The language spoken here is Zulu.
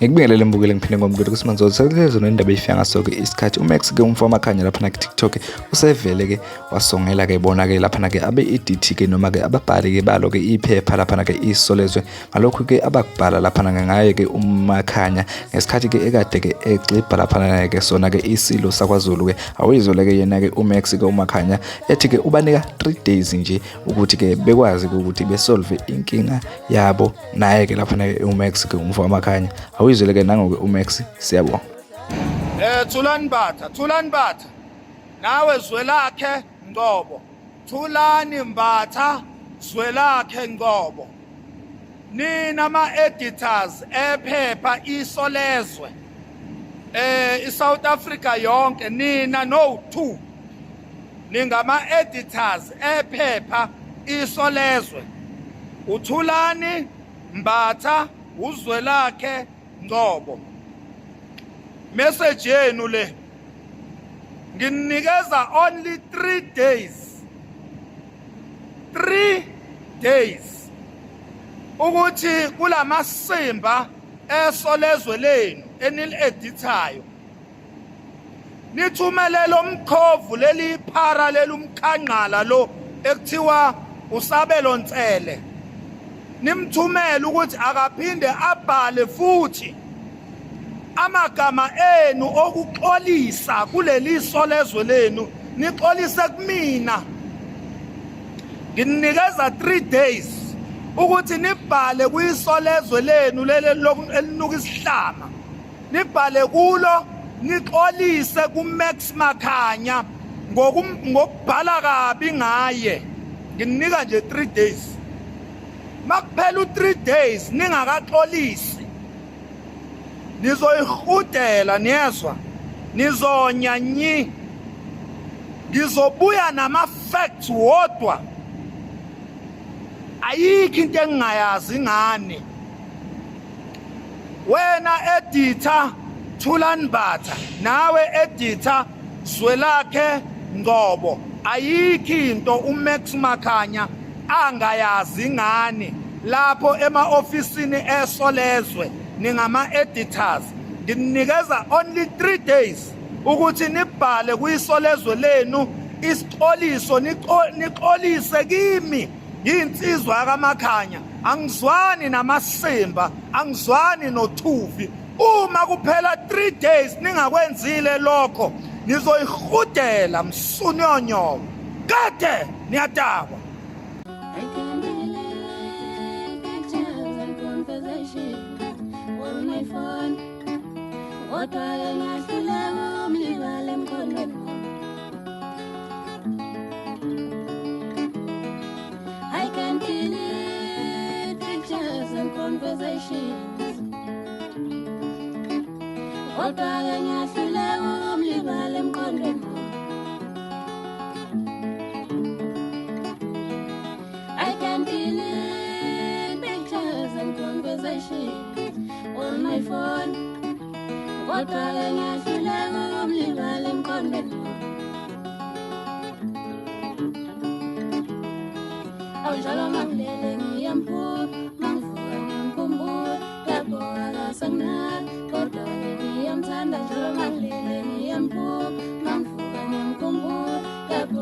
Ngikubingelele mbukeli, ngiphinde ngomukele kuSimanzozo. Sekulezo nendaba efika ngaso-ke isikhathi uMax-ke umfo wamakhanya laphana ku-TikTok usevele-ke wasongela-ke bona-ke laphana-ke abe-EDT-ke noma-ke ababhali-ke balo-ke iphepha laphana-ke Isolezwe ngalokhu-ke abakubhala laphana-ke ngaye-ke uMakhanya ngesikhathi-ke ekade-ke egxibha laphana-ke sona-ke isilo sakwaZulu-ke. Awuyizwele-ke yena-ke uMax-ke uMakhanya ethi-ke ubanika 3 days nje ukuthi-ke bekwazi-ke ukuthi besolve inkinga yabo naye-ke laphana-ke uMax ke umfo wamakhanya. Awuyizwele ke nangoke uMax, siyabonga. Thulani Mbatha, Thulani Mbatha, nawe Zwelakhe Ngcobo, Thulani Mbatha, Zwelakhe Ngcobo, nina ama-editors ephepha Isolezwe, iSouth Africa yonke, nina no 2 ningama-editors ephepha Isolezwe, uThulani Mbatha, uZwelakhe Ngcobo. Message yenu le nginikeza only 3 days, 3 days ukuthi kulamasimba esolezwe lenu enili-edithayo nithumele lo mkhovu, leli phara leli umkhangqala lo ekuthiwa uSabelo Nsele, nimthumele ukuthi akaphinde abhale futhi amagama enu okuxolisa kuleli solezwe lenu, nixolise kumina. Nginikeza 3 days ukuthi nibhale kuyisolezwe lenu leli elinuka isihlama, nibhale kulo nixolise kuMax Makhanya ngokubhala kabi ngaye. Nginika nje 3 days. Makuphela u3 days ningakaxolisi, nizoyihudela, niyezwa, nizonya nyi. Ngizobuya nama facts wodwa, ayikho into engingayazi ngani. Wena editor Thulani Mbatha, nawe editor Zwelakhe Ngcobo, ayikho into uMax Makhanya angayazi ngani lapho ema-ofisini eSolezwe. Ningama-editors, nginikeza only 3 days ukuthi nibhale kuyisolezwe lenu isixoliso, nixolise kimi. Ngiyinsizwa yakaMakhanya, angizwani namasimba, angizwani nothuvi. Uma kuphela 3 days ningakwenzile lokho, nizoyihudela msunyonyowo kade niyadakwa. I can delete pictures and conversations on my phone. Kodwa-ke ngiyahluleka ukumlibala emqondweni wami. I can delete pictures and conversations. Kodwa-ke ngiyahluleka ukumlibala emqondweni wami. I can delete pictures and conversations on my phone. Kodwa-ke ngiyahluleka ukumlibala emqondweni wami. Awunjalo mangilele ngiyamphupha, mangivuka ngiyamkhumbula, lapho akasanginaki, kodwa-ke ngiyamthanda. Njalo mangilele ngiyamphupha, mangivuka ngiyamkhumbula, lapho